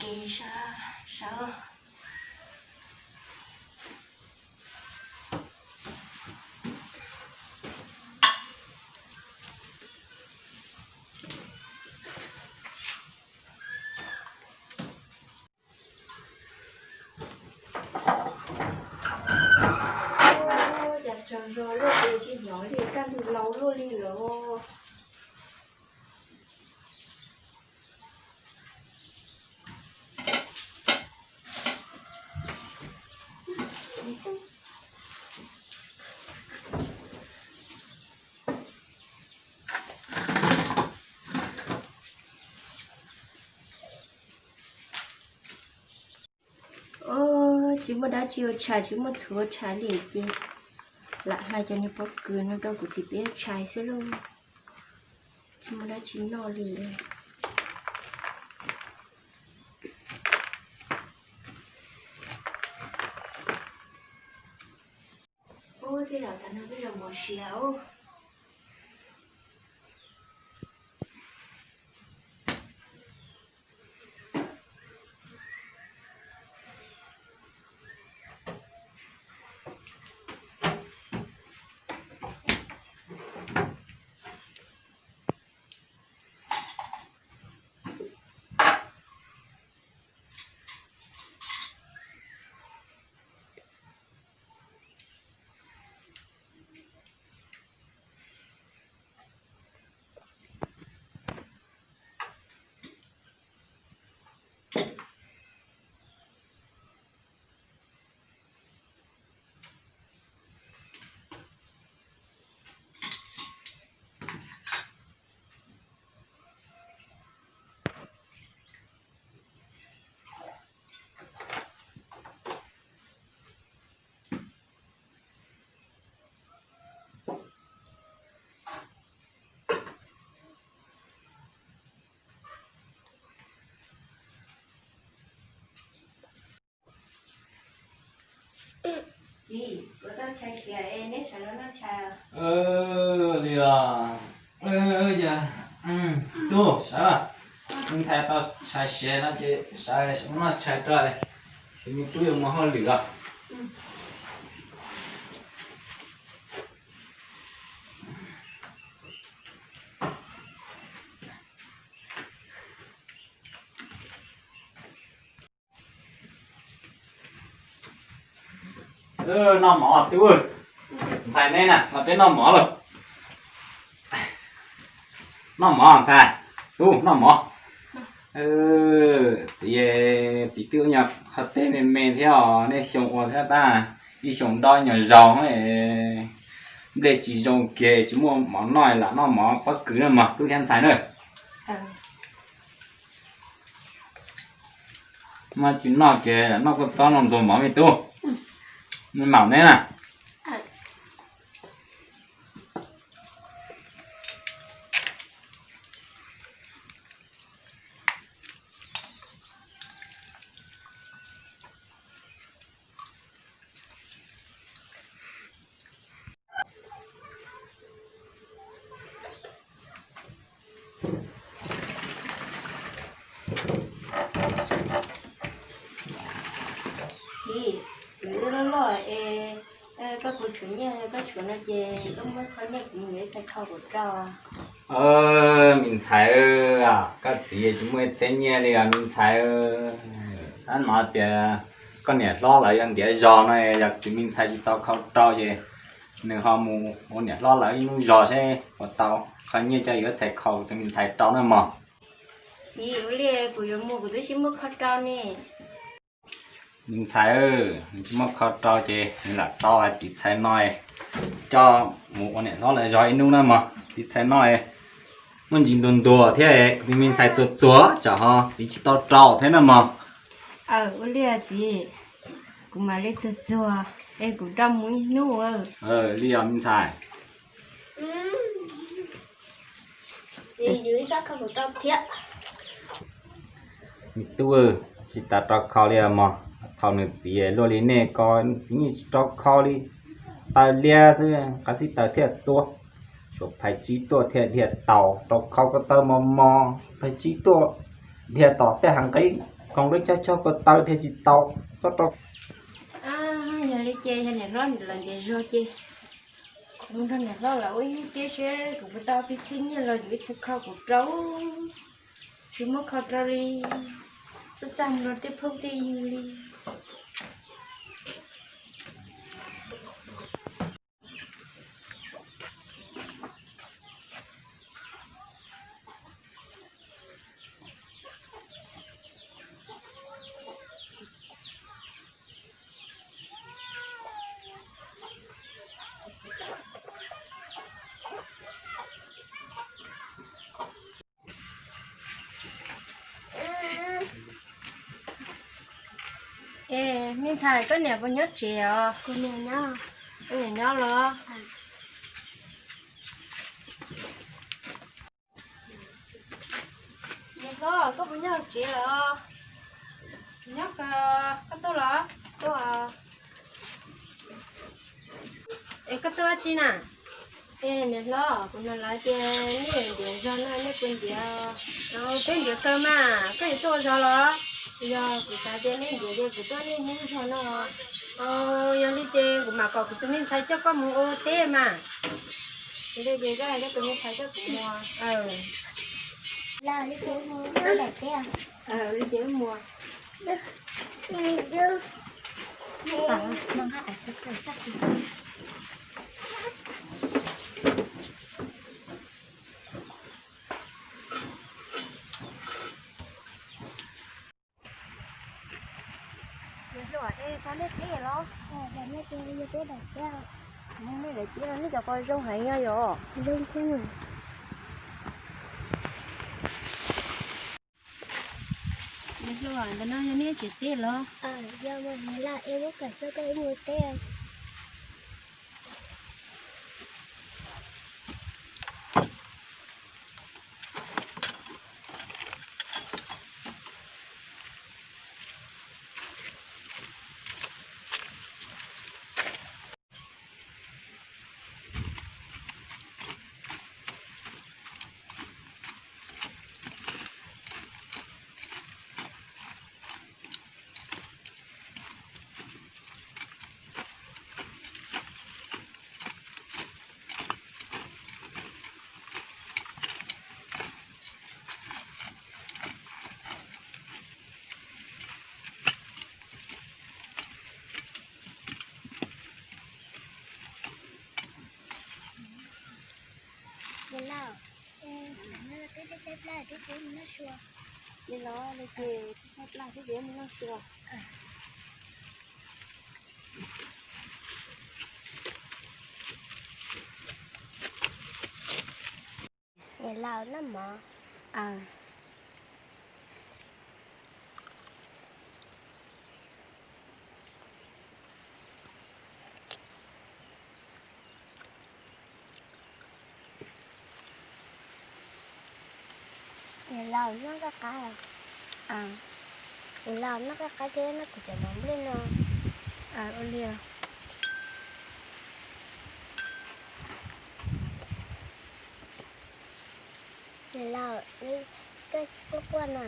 Sawv, sawv. Cas tsaug zog luaj li, tsis hnov li, kaj ntug laus luaj li lawm. Tsis muaj dab tsi ua tshais, tsis muaj txhuv ua tshais li ces lam hais cov niag pob kws no rau kuv txiv peb ua tshais xwb lauj. Tsis muaj dab tsi noj li. Ub, tej zaum tas no tej zaum mov siav ub. Txiv, kuv tau tshais siav es neb sawv los noj tshais. Li os. Yog, tub sawv, me ntxhais tau tshais siav no ces sawv mus noj tshais rau, ces me tub yuav mus hauj lwm os. Noj mov tub, ntxhais neb na los peb noj mov lauj. Noj mov ntxhais, tub noj mov. Txiv, txiv twb ua nyuag qhov teb me me thiab os, nej xyoo ua thiab tab, ib xyoo dob nyuag zaus, nplej tsis zoo kiag tsis muaj mov noj lam noj mov pob kws na mog tub thiab ntxhais na. Maj tsis noj ces noj koj txob noj ntxuag mov me tub. Me maum neb na. Txiv, kuv loj loj es koj puas tshuav nyiaj, koj tshuav no ces koj muab qhov nyiaj kuv mus yuav ib txhais khau kuv rau. Me ntxhais, koj txiv tsis muaj ib txhiab nyiaj li os me ntxhais. Tab no tias koj niam hlob lawv yuav ntiav zog no, yog kws me ntxhais tsis tau khau rau ces nws ho mus ua niam hlob lawv ib hnub zog seb puas tau qhov nyiaj coj yuav txhais khau rau me ntxhais rau na mog. Txiv, ua li kuv yuav mus kuv twb tsis muaj khau rau ne. Me ntxhais, nws tsis muaj khau rau ces nws lam tau txiv txhais no coj mus ua niam hlob lawv zog ib hnub na mog. Txiv txhais no muaj ntsis ntuag ntuag thiab, me ntxhais txuag txuag tsam ho txiv tsis tau rau thiab na mog. Ua li txiv, kuv mam li txuag txuag es kuv rau mus ib hnub. Li os me ntxhais. Me tub, tsis tas rau khau li mog, thaum nws txiv luaj li nej ko txiv yeej tsis rau khau li. Taw liab xwb qab xib taws thiaj tuab, suav phais tsib tuaj thiaj dhia taus, rau khau ko taw mos mos phais tsib tuaj dhia taus tej hav nqeeb. Toom lub cog cog ko taw thiaj tsis tau txob rau. Yog li ces yog niam hlob los ntiav zog ces kuv mus nrog niam hlob lawv ua ib hnub teb seb kuv puas tau pib txhiab nyiaj los yuav ib txhia kho kuv rau, tsis muab kho rau li, txaj txaj mus rau tej phooj tej ywg li. Es me ntxhais, koj niam puas nyob tsev os? Koj niam nyob los? Niam hlob, koj puas nyob tsev los? Nyob kawg, koj tuaj los? Tuaj. Es koj tuaj dab tsi na? Es niam hlob, kuv hnov lawv tias nej ntiav zog no, nej puas ntiav? Peb ntiav kawg mas, koj yuav tuaj ua zog los? Yog kuv xav tias nej ntiav ces kuv tuaj nej hnub zog no. Yog li ces kuv mam kom kuv tus me ntxhais coj koj mus ua teb mas. Yog li ces koj hais rau tus me ntxhais coj kuv mus. Li ces wb mus. Niam hluas, es tau nej teb los? Mus nej daim teb los, nej cov qos zoo heev yog yom? Niam hluas, ntawm no yog nej tsev teb los? Yog mas niam laus, es muab kam tso coj wb mus teb. Niam laus, twb tshaib tshaib plab, twb tsis mus noj sua. Li los li ces tshaib plab, twb tsis mus noj sua. Niam laus, noj mov. Niam laus, noj nqaij qab. Niam laus, noj nqaij qab thiab noj kuv cov mov nplej no. Ua li. Niam laus, koj quaj quaj na.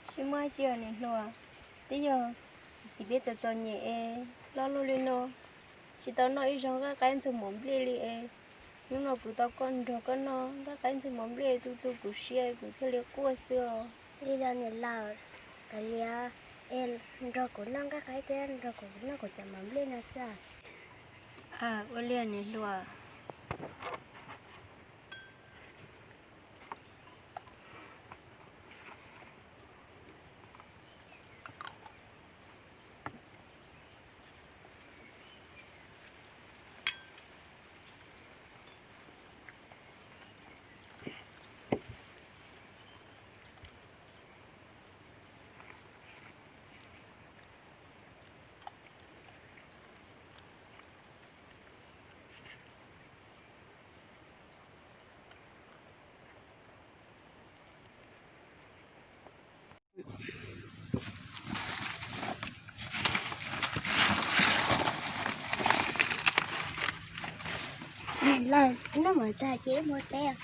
Tsis muaj dab tsi os niam hluas, twb yog txiv peb txom txom nyem es loj luaj li no, tsis tau noj ib zaug nqaij qaib ntxuag mov nplej li es. Hnub no kuv tau koj nrog koj noj nqaij qaib ntxuag mov nplej tu tu kuv siab, kuv thiaj li quaj xwb os. Li los niam laus, kav liam es nrog kuv noj nqaij qaib thiab nrog kuv noj kuv cov mov nplej no xwb. Ua li niam hluas. Niam laus, noj mov tag ces wb mus teb.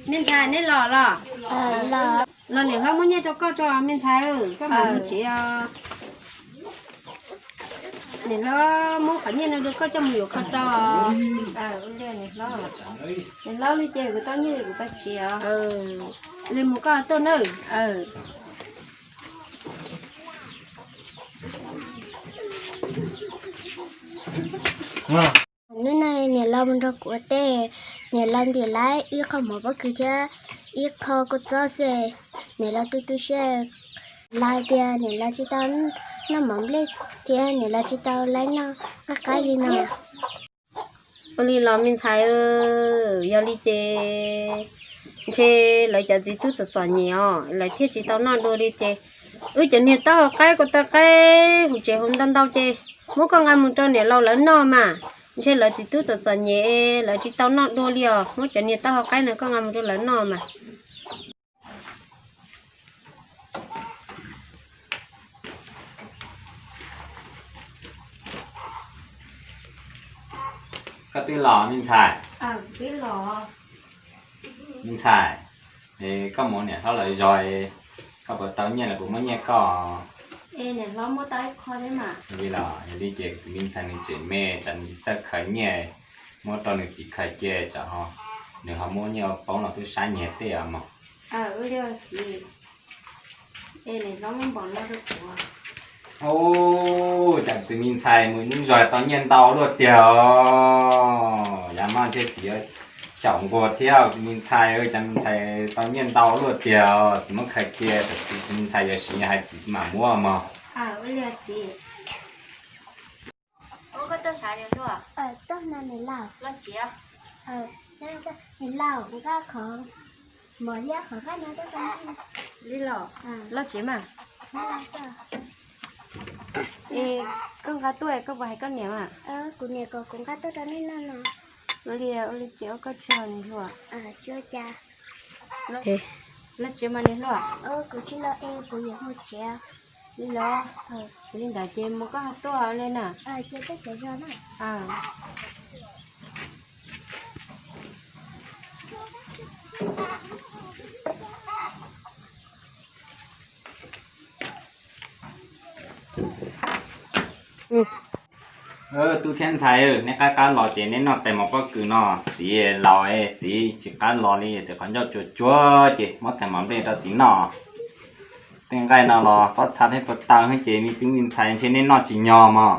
Me ntxhais, neb los los? Los niam hlob muab nyiaj rau koj tso me ntxhais, koj mam mus tsev os. Niam hlob muab qhov nyiaj no rau koj coj mus yuav kho rau. Niam hlob, li ces kuv tau nyiaj kuv pab tsev os. Li mus koj tuaj nawb. Hnub no niam laus mus nrog kuv ua teb, niam laus ntim lawv ib qho mov pob kws thiab ib qho kua txob xwb. Niam laus tu tu siab, laus tias niam laus tsis tau noj mov nplej thiab niam laus tsis tau laib noj qab qaib li no. Ua li los me ntxhais, yog li ces ntshe lawv cov txiv tub txom txom nyem os, lawv thiaj tsis tau noj dua li ces wb cov niag taub hau qaib kua taw qaib hauv tsev hauv ntau ntau ces muab koj nqa mus rau niam laus lawv noj mas. Ntshe lawv txiv tub txom txom nyem, lawv tsis tau noj dua li os, muab cov niag taub hau qaib no koj nqa mus rau lawv noj mas. Koj twb los me ntxhais? Me ntxhais, koj mus niam hlob lawv zos, koj puas tau nyiaj los kuv muab nyiaj koj? Li los yog li ces tus me ntxhais nws tseem me, tsam nws tsis txawj khaws nyiaj, muab rau nws txiv khaws cia tsam nws ho muab nyiaj ua poob los twb sab nyiag tej os mog. Ua cas tus me ntxhais mus lub zos tau nyiaj ntau luaj tiag os. Yav no ntshe txiv yuav xyaum nquag thiab, tus me ntxhais, cas me ntxhais tau nyiaj ntau luaj tiag os, txiv muab khaws cia, tus me ntxhais yuav siv hais txiv txiv mam muab mog. Ua li txiv. Ua koj tuaj sav niam hluas? Niam laus, kuv nqa qhov mov thiab qhov nqaij no tuaj rau nej. Li los, los tsev mas. Es koj nqa tuaj koj puas hais koj niam mas? Kuv niam kom kuv nqa tuaj rau nej noj no. Ua li, ua li ces ua koj tsaug niam hluas. Tsis ua cas. Los tsev mas niam hluas. Kuv tsis los es kuv yuav mus tsev. Li los, li ntawd ces mus koj ho tuaj li na. Tub thiab ntxhais, neb qab qab los ces neb noj tais mov pob kws no. Txiv laus, txiv tsis qab los li, txiv qhov ncauj tsuag tsuag ces muab tais mov nplej rau txiv noj. Tej nqaij no los pob txha thiab kua taw ces me tub me ntxhais ntshe neb noj tsis nyog mog.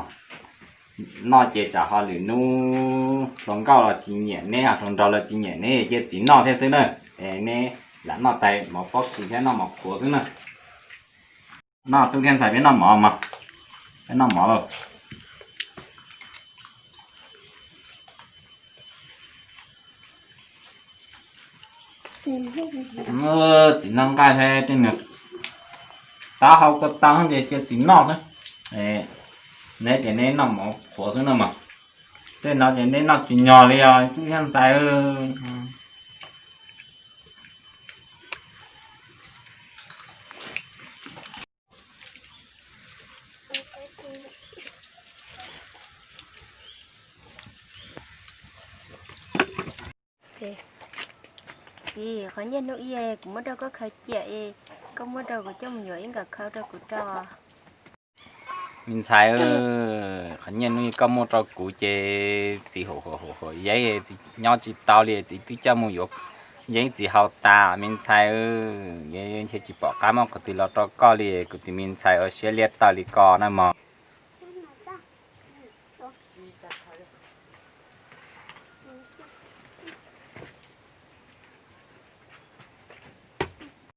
Noj ces tsam ho lwm hnub hluas nkauj los tsis nyiam neb, hluas nraug los tsis nyiam neb, cia txiv noj thiab xwb na. Es neb lam noj tais mov pob kws thiab noj mov qhuav xwb na. Noj, tub thiab ntxhais, peb noj mov mas. Peb noj mov lauj. Txiv noj nqaij thiab tej niag taub hau kua taw ces cia txiv noj xwb. Neb ces neb noj mov qhuav xwb no mas. Tej no ces neb noj tsis nyog li os tub thiab ntxhais. Txiv, qhov nyiaj hnub ib kuv muab rau koj khaws cia es koj muab rau kuv coj mus yuav ib nkawm khaw rau kuv rau. Me ntxhais, qhov nyiaj hnub ib koj muab rau kuv ces txiv hum hum hum hum yeeb, txiv nyob tsis tau li, txiv twb coj mus yuav yeeb txiv haus tas me ntxhais. Yeej ntshe tsis pom qab muab qhov twg los rau koj li, kuv tus me ntxhais ua siab liab tawm li ko na mog.